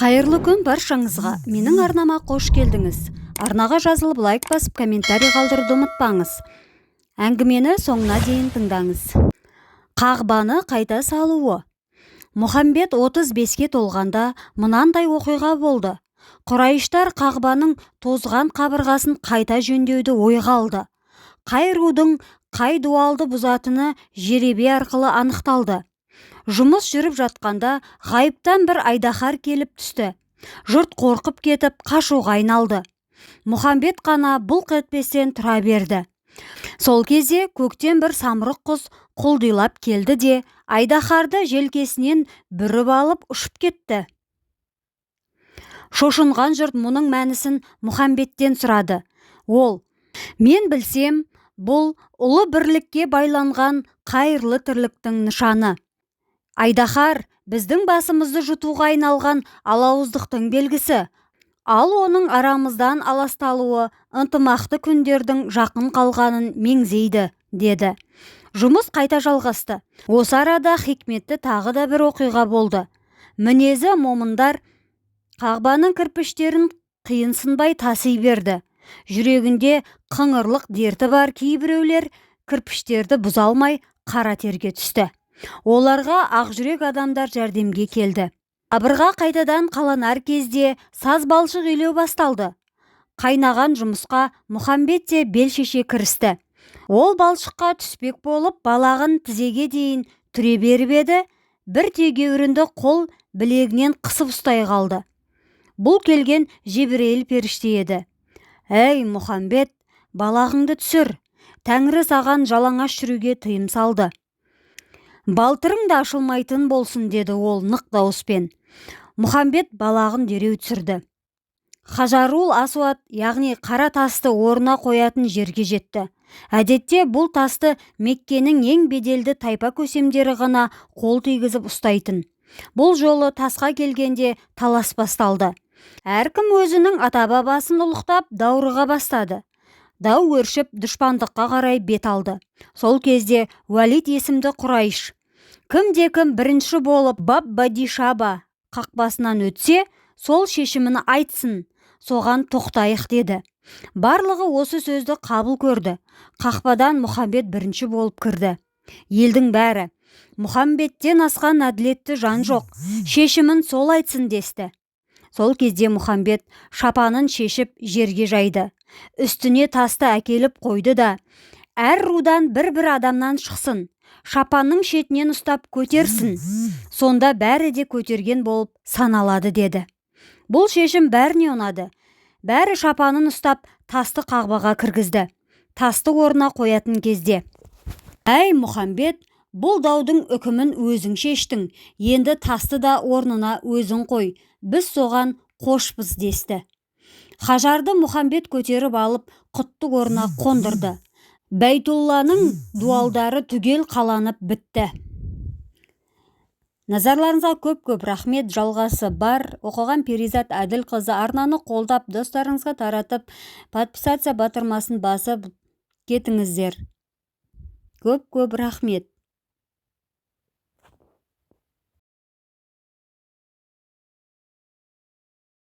Қайырлы күн баршаңызға! Менің арнама қош келдіңіз! Арнаға жазылып, лайк басып, комментарий қалдыруды ұмытпаңыз. Әңгімені соңына дейін тыңдаңыз. Қағбаны қайта салуы. Мұхамбет 35-ке толғанда мынандай оқиға болды. Құрайыштар Қағбаның тозған қабырғасын қайта жөндеуді ойға алды. Қай рудың қай дуалды бұзатыны жеребе арқылы анықталды. Жұмыс жүріп жатқанда ғайыптан бір айдаһар келіп түсті. Жұрт қорқып кетіп, қашуға айналды. Мұхамбет қана былқ етпестен тұра берді. Сол кезде көктен бір самұрық құс құлдилап келді де, айдаһарды желкесінен бүріп алып ұшып кетті. Шошынған жұрт мұның мәнісін Мұхамбеттен сұрады. Ол: «Мен білсем, бұл ұлы бірлікке байланған қайырлы тірліктің нышаны. Айдаһар біздің басымызды жұтуға айналған алауыздықтың белгісі. Ал оның арамыздан аласталуы ынтымақты күндердің жақын қалғанын меңзейді», – деді. Жұмыс қайта жалғасты. Осы арада хикметті тағы да бір оқиға болды. Мінезі момындар Қағбаның кірпіштерін қиынсынбай таси берді. Жүрегінде қыңырлық дерті бар кейбіреулер кірпіштерді бұза алмай, қара терге түсті. Оларға ақжүрек адамдар жәрдемге келді. Қабырға қайтадан қаланар кезде саз балшық илеу басталды. Қайнаған жұмысқа Мұхамбет те бел шеше кірісті. Ол балшыққа түспек болып, балағын тізеге дейін түре беріп еді, бір тегеурінді қол білегінен қысып ұстай қалды. Бұл келген Жебірейіл періште еді. «Әй, Мұхамбет, балағыңды түсір! Тәңірі саған жалаңаш жүруге тыйым салды. Балтырың да ашылмайтын болсын», – деді ол нық дауыспен. Мұхамбет балағын дереу түсірді. Хажарул Асуат, яғни қара тасты орнына қоятын жерге жетті. Әдетте бұл тасты Меккенің ең беделді тайпа көсемдері ғана қол тигізіп ұстайтын. Бұл жолы тасқа келгенде талас басталды. Әркім өзінің ата-бабасын ұлықтап, даурыға бастады. Дау өршіп, дұшпандыққа қарай бет алды. Сол кезде Уәлид есімді құрайш: «Кімде-кім бірінші болып Баб-Бадишаба қақпасынан өтсе, сол шешімін айтсын, соған тоқтайық», – деді. Барлығы осы сөзді қабыл көрді. Қақпадан Мұхамбет бірінші болып кірді. Елдің бәрі: «Мұхамбеттен асқан әділетті жан жоқ, шешімін сол айтсын», – десті. Сол кезде Мұхамбет шапанын шешіп, жерге жайды. Үстіне тасты әкеліп қойды да: «Әр рудан бір-бір адамнан шықсын, шапанның шетінен ұстап көтерсін, сонда бәрі де көтерген болып саналады», – деді. Бұл шешім бәріне ұнады. Бәрі шапанын ұстап, тасты қағбаға кіргізді. Тасты орнына қоятын кезде: «Әй, Мұхамбет, бұл даудың үкімін өзің шештің, енді тасты да орнына өзің қой, біз соған қошпыз», – десті. Хажарды Мұхамбет көтеріп алып, құтты орнына қондырды. Бәйтулланың дуалдары түгел қаланып бітті. Назарларыңызға көп-көп рахмет! Жалғасы бар. Оқыған Перизат Әділқызы. Арнаны қолдап, достарыңызға таратып, подписаться батырмасын басып кетіңіздер. Көп-көп рахмет!